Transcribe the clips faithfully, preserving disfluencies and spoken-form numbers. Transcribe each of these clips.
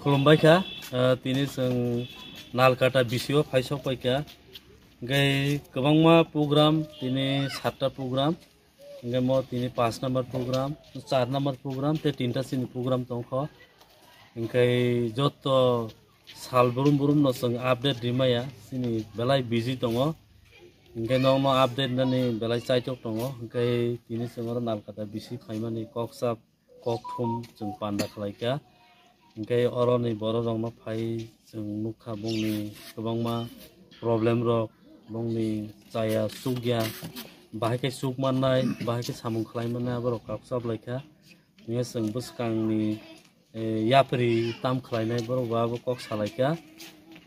Khulumbai kha, ah, tini chwng Nalkata B C o phai sok pai kha. Hingke kwbangma program, tini satta program, hingke mo tini pash number program, char number program, tei tinta chini program tongkho. Hingke joto sal brum brum no chwng update rimaya, chini belai busy tongo. Hingke nokno update nani belai chaitok tongo. Hingke tini chwng oro Nalkata B C phaimani kok sap kok thum chwng panda khlai kha. Hingke oroni borok rokno phai chwng nukha bongni kwbangma problem rok, bongni chaya chukya, bahai khe chuk mannai, bahai khe samung khlai mannai, aborok kok sap lai kha. Hingke chwng bwskangni, eh, yapri tam khlainai borok bo abo kok salai kha.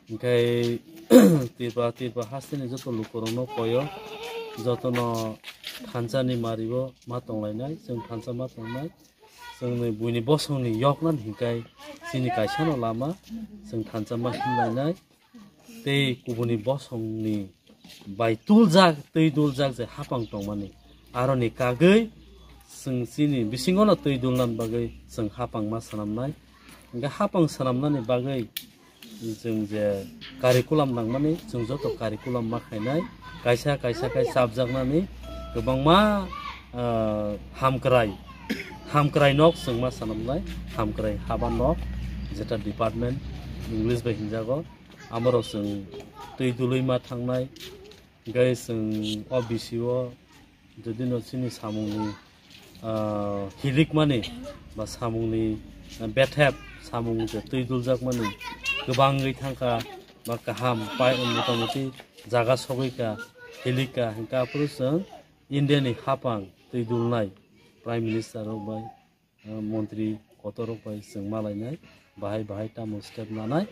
Hingke Tripura, Tripura hasteni joto lukurokno koyo, jotono thansa ni mario ma tonglainai, chwng thansa ma tongnai. Chwngni buini bosongni yoknani hingkai chini kaisano lama chwng thansa ma himlainai. Tei kubuni bosongni bai tuljak, twi tuljak je hapang tongmani. Aroni kagwi chwng chini bisingono twi dulnani bagwi chwng hapang ma swnamnai. Hingke hapang swnamnani bagwi chwng je curriculum nangmani, chwng joto curriculum ma khainai, kaisa kaisa khai chapjaknani kwbangma, ah, hamkrai, hamkrai nok chwng ma swnamnai, hamkrai haba nok, jeta department English bai hinjago, amorok chwng twi dului ma thangnai. Hingke chwng o B C o jodi no chini samungni, ah, hilikmani ba samungni, ah, bethep samung je twi duljakmani kwbangwi thangkha ba kaham pai motamoti jaga sogwi kha, hilik kha, hingke aphuru chwng India ni hapang twi dulnai Prime Minister rok bai, ah, montri kotor rok bai chwng malainai, bahai bahai tamo step nanai.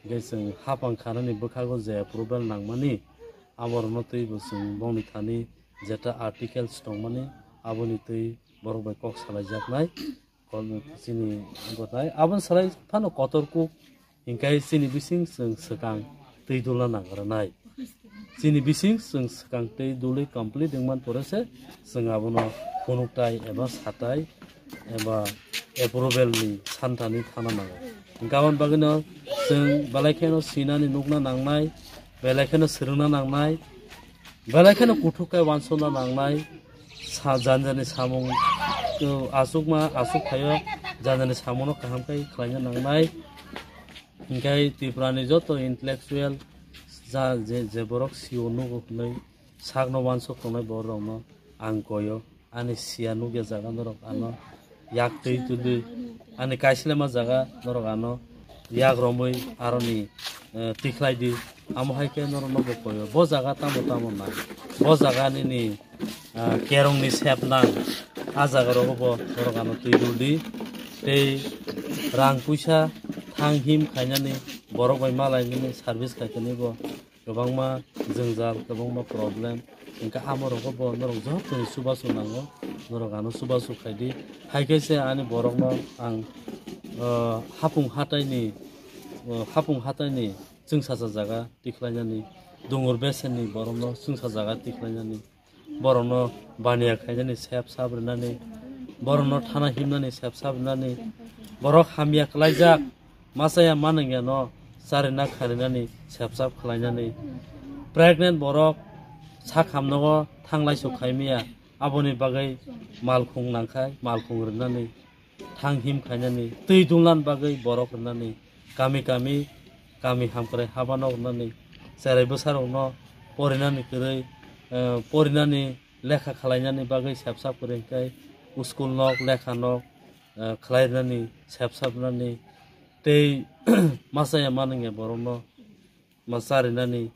Hingke chwng hapang khanani bwkhago je approval nangmani, aborokno twibo chwng bongni thani jeta articles tongmani, aboni twi borok bai kok salaijaknai. Kon-, chini gotnai. Aboni salai phano kotor kuk, hingke chini bising chwng swkang twi dulna nang rwnai. Chini bising chwng swkang twi dului complete wngman pore se chwng abono phunuktai eba satai eba approval ni santani thana nango. Hingke aboni bagwino chwng belai kheno sinani nukna nangnai, belai kheno swrwngna nangnai, belai kheno kuthuk khe wansukna nangnai. Sa-, jani jani samung, uh, aswkma aswk phaio, jani jani samungno kaham khe khlaina nangnai. Hingke Tripura ni joto intellectual ja, je, je borok sio nugo hwnwi sakno wansuk tongnai borok rokno ang koyo. Ani sia nukya jaga norok ano yak twi twi, ani kaisilema jaga norok ano yak romwi aroni, eh, tikhlai di. Amo hai khe norok no bo koyo. Bo jaga tamo tamo nang. Bo jaga nini, ah, kerong ni sep nang. A jaga rogo bo norok ano twi dul di. Tei rang puisa thang him khainani borok bai malai nini service khai tini bo. Kwbangma jwngjal, kwbangma problem. Hingke amorogo bo norok jotono chubachu nango, norok ano chubachu khaidi. Hai khe se ani borokno ang, ah, hapung hataini, ah, hapung hataini chwngsacha jaga tikhlainani, dungur besenni borokno chwngsa jaga tikhlainani. Borokno baniya khainani sep sap rwnani, borokno thana himnani sep sap rwnani, borok hamya kwlaijak, machaya manwngya no charina kharinani sep sap khlainani, pregnant borok sak hamnogo thanglai sok khaimaya, aboni bagwi malkhung nangkhai malkhung rwnani, thang him khainani, twi dulnani bagwi borok rwnani, kami kami, kami hamkrai habanok rwnani, cherai bwsarokno porinani kwrwi, eh, porinani lekha khwlainani bagwi sep sap kwrwi hwnkhe school nok, lekha nok, eh, khwlai rwnani, sep sap rwnani, tei machaya manwngya borokno ma charinani,